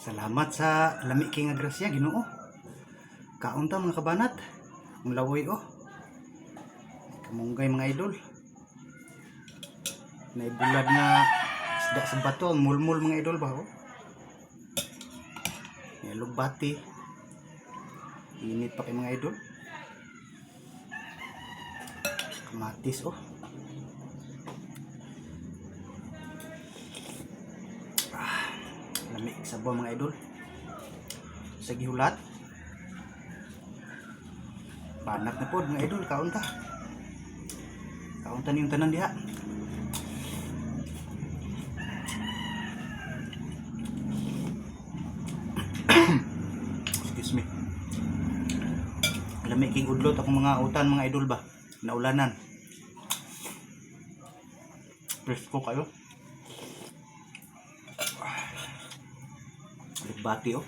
Salamat sa lami kay nga grasya, Ginoo. Kaon ta, mga kabanat. Ang laway oh. Kamunggay, mga idol. Naibulad na isda sa bato, ang mulmul, mga idol ba oh. Alugbati. Init pa kay, mga idol. Kamatis oh. Ah, lami sabaw, mga idol. Sa gihulat. Banat na pod, mga idol, kaon ta. Kaon ta niyong tanan diha. Excuse me. Lami king udlot akong mga utan, mga idol ba. Naulanan. Presko kayo. Alugbati oh.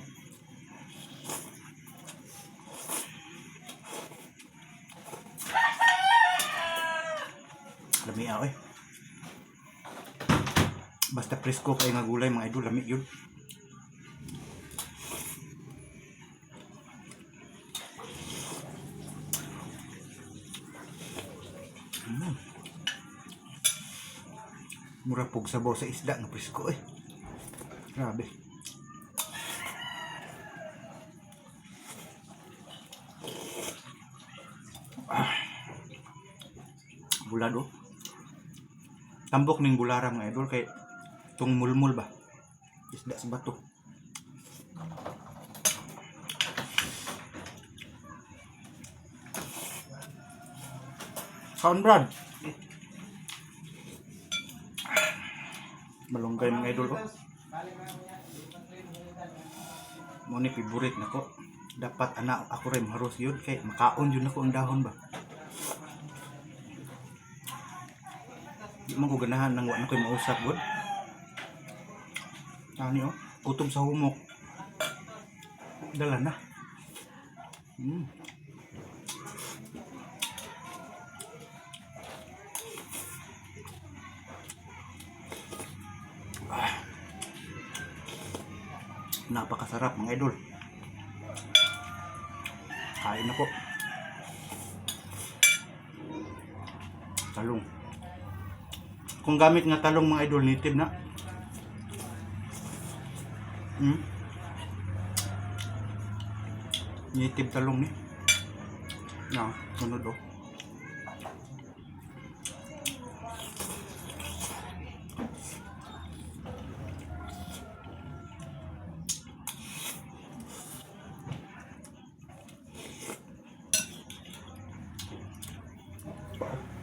Lami ah, eh. Basta presko kay nga gulay, mga idol, lami yun. Mura pug sabaw sa isda nga presko eh. Grabe. Ah. Bulad oh. Tambok ning bulara, mga idol, kay tung mulmul ba. Isda sa bato. Kaon, Brad. Malunggay, mga idol oh. Mo ni favorite nako. Dapat ana ako rin maharos yun kay makaon yun ako ang dahon ba. Di man ko ganahan nang wa na ko'y mausap gud. Ani oh, kutob sa humok. Dala na. Ah. Napakasarap, mga idol. Kain ako. Talong. Kung gamit nga talong, mga idol, native na. Native talong ni. Na, sunod oh.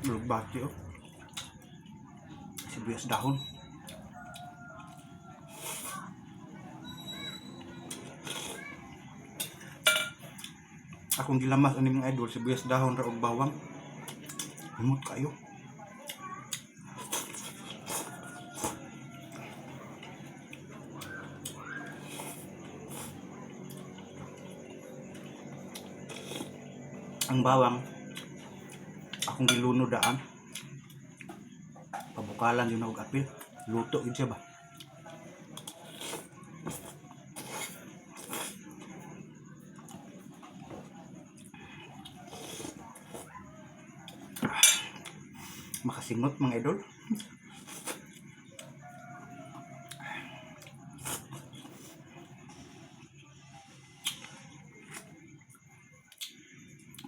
Alugbati oh. Sibuyas dahon. Akong gilamas ani, mga idol, sibuyas dahon ra ug bawang. Humot kayo. Ang bawang akong gilunod daan. Pabukalan yun og apil. Luto yun siya ba? Makasingot, mga idol.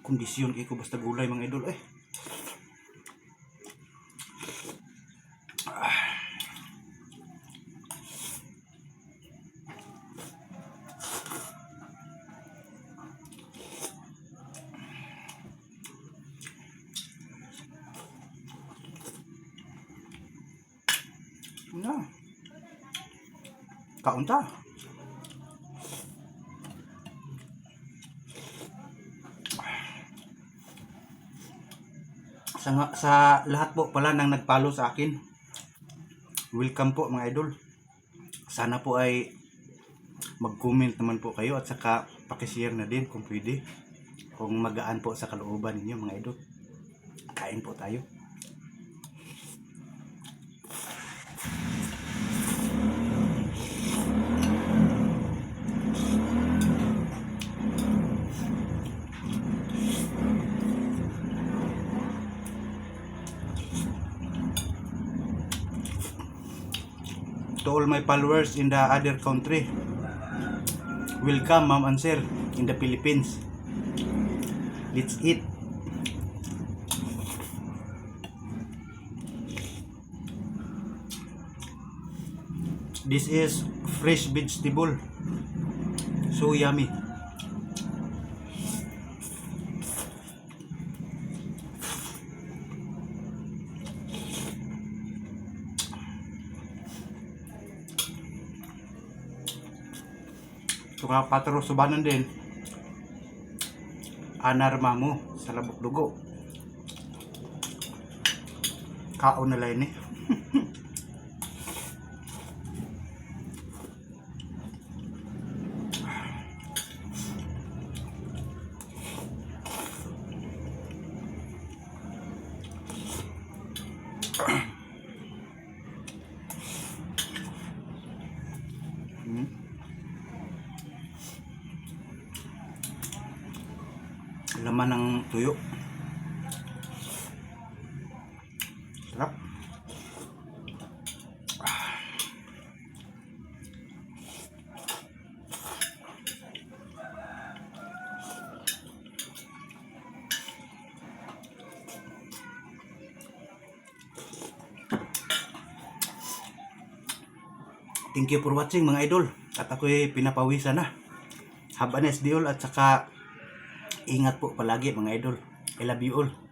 Kondisyon kay ko basta gulay, mga idol eh. Ah. Na. Kaon ta. Sa lahat po pala ng nag-follow sa akin, welcome po, mga idol. Sana po ay mag-comment naman po kayo at saka pakishare na din kung pwede. Kung magaan po sa kalooban ninyo, mga idol. Kain po tayo. To all my followers in the other country, welcome, ma'am and sir, in the Philippines. Let's eat. This is fresh vegetable. So yummy. Ito patro subanan din. Anar mamo sa labok dugo. Kaon na lang eh. Laman ng tuyo. Sarap. Thank you for watching, mga idol. At ako'y pinapawisan na. Have a nice day all at saka ingat po palagi, mga idol. I love you all.